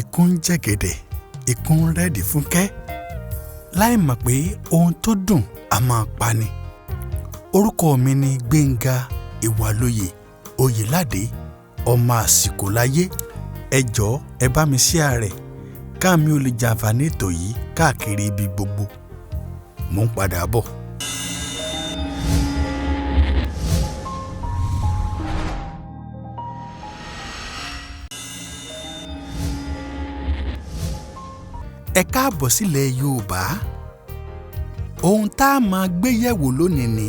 Ikú ń jẹ̀gẹ̀dẹ̀, ikú ń rẹ́ẹ̀dì fúnkẹ́, láì mọ̀ pé ohun tó dùn á máa pani. Orúkọ mi ni Gbénga Ìwàlóye Oyèládé, ọmọ àsìkò láyé. Ẹ jọ̀ọ́, ẹ bá mi share rẹ̀ káàmì ò lè jàǹfààní ètò yìí káàkiri ibi gbogbo. Mò ń padà bọ̀. Ẹ káàbọ̀ sílẹ̀ Yorùbá. Ohun tá a máa gbé yẹ̀wò lónìí ni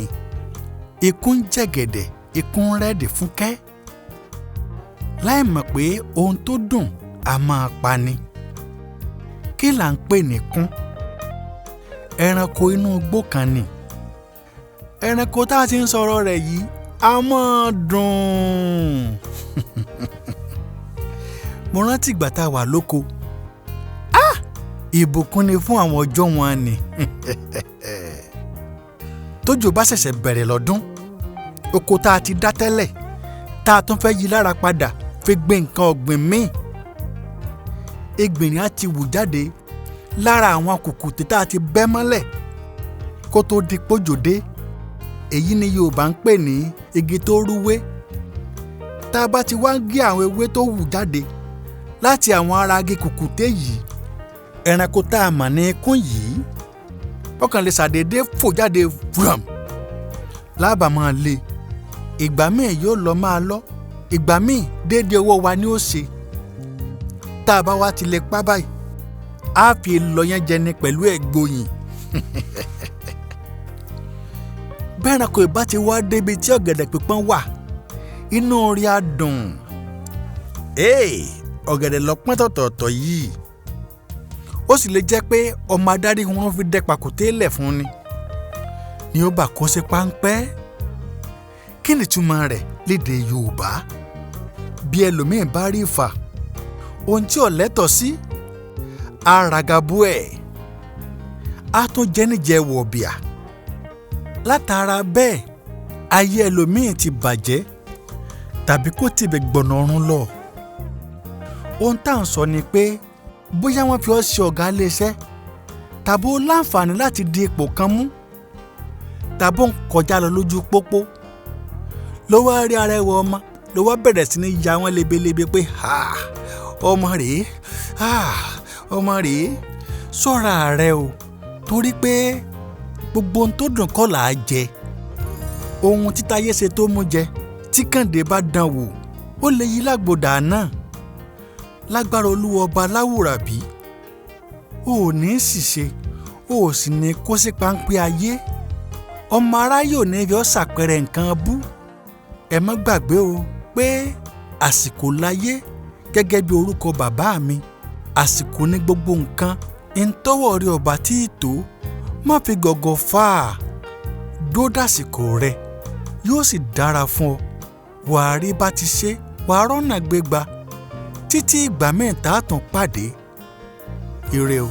ikú ń jẹ̀gẹ̀dẹ̀, ikú ń rẹ́ẹ̀dì fúnkẹ́, láì mọ̀ pé ohun tó dùn á máa pani. Kí là ń pè ní kún? Ẹranko inú igbó kan ni. Ẹranko tá a ti ń sọ̀rọ̀ rẹ̀ yìí á máa dùn. Mo rántí ìgbà tá a wà lóko. Ìbùkún ni fún àwọn ọjọ́ wọn ni. Tójò bá ṣẹ̀ṣẹ̀ bẹ̀rẹ̀ lọ́dún, oko tá a ti dá tẹ́lẹ̀ tá a tún fẹ́ yí lára padà fi gbin nǹkan ọ̀gbìn míì, egbìnrin á ti wù jáde lára àwọn kùkùté tá a ti bẹ́ mọ́lẹ̀ kó tó di pójò dé. Èyí ni Yorùbá ń pè ní igi tó rúwé. Tá a bá ti wá ń gé àwọn ewé tó wù jáde láti àwọn ara igi kùkùté yìí, ẹranko tá a mọ̀ ní ikún yìí ọkàn lè ṣàdédé fò jáde fúram lábàá máa le. Ìgbà míì yóò lọ máa lọ, ìgbà míì déédéé ọwọ́ wa ni ó ṣe. Tá a bá wá ti lè pa báyìí, á fi lọ yẹn jẹni pẹ̀lú ẹ̀gbòyìn. Bẹ́ẹ̀ ẹranko ìbá ti wá débi tí ọ̀gẹ̀dẹ̀ pípọ́n wà, inú orí á dùn. Ọ̀gẹ̀dẹ̀ lọ pọ́n tọ̀tọ̀ọ̀tọ̀ yìí. Ó sì lè jẹ́ pé ọmọ adarí wọn fi dẹ pàkúté lẹ̀ fún ni ni ó bá kó sí páńpẹ́. Kí ni ìtumọ̀ rẹ̀ lédè Yorùbá? Bí ẹlòmíín bá rí ìfà, ohun tí ò lẹ́tọ̀ọ́ sí, á ragabú ẹ̀, á tún jẹ́ níjẹ́ wọ̀bìà. Látara bẹ́ẹ̀, ayé ẹlòmíín ti bàjẹ́ tàbí kó tibẹ̀ gbọ̀nà ọ̀run lọ. Ohun tá à ń sọ ni pé bóyá wọ́n fi ọ́ ṣe ọ̀gá iléeṣẹ́, tàbí ó láǹfààní láti di ipò kan mú, tàbí ó ń kọjá lọ lójú pópó, ló wá rí arẹwà ọmọ, ló wá bẹ̀rẹ̀ sí ní ya wọ́n lebelebe pé ha, ọmọ rèé, ha, ọmọ rèé. Ṣọ́ra rẹ o, torí pé gbogbo ohun tó dùn kọ́ là á jẹ. Ohun títáyé ṣe tó mú jẹ, tí Kàǹdé bá dán wò, ó lè yí lágbòdà náà. Lágbára Olúwa ọba láwùrábí, o ò ní ṣìṣe, o ò sì ní kó sí páńpẹ́ ayé. Ọmọ aráyé ò ní fi ọ́ ṣàpẹẹrẹ nǹkan bú. Ẹ má gbàgbé o pé àsìkò láyé gẹ́gẹ́ bí orúkọ bàbá mi. Àsìkò ní gbogbo nǹkan. Ntọ́wọ́ rí ọba tí ì tó, má fi gọ̀gọ̀ fà á. Dó dàsìkò rẹ, yóò sì dára fún ọ. Wàá rí bá ti ṣe, wàá rọ́nà gbégbá. Títí ìgbà mẹ́ta tún pàdé. Ire o.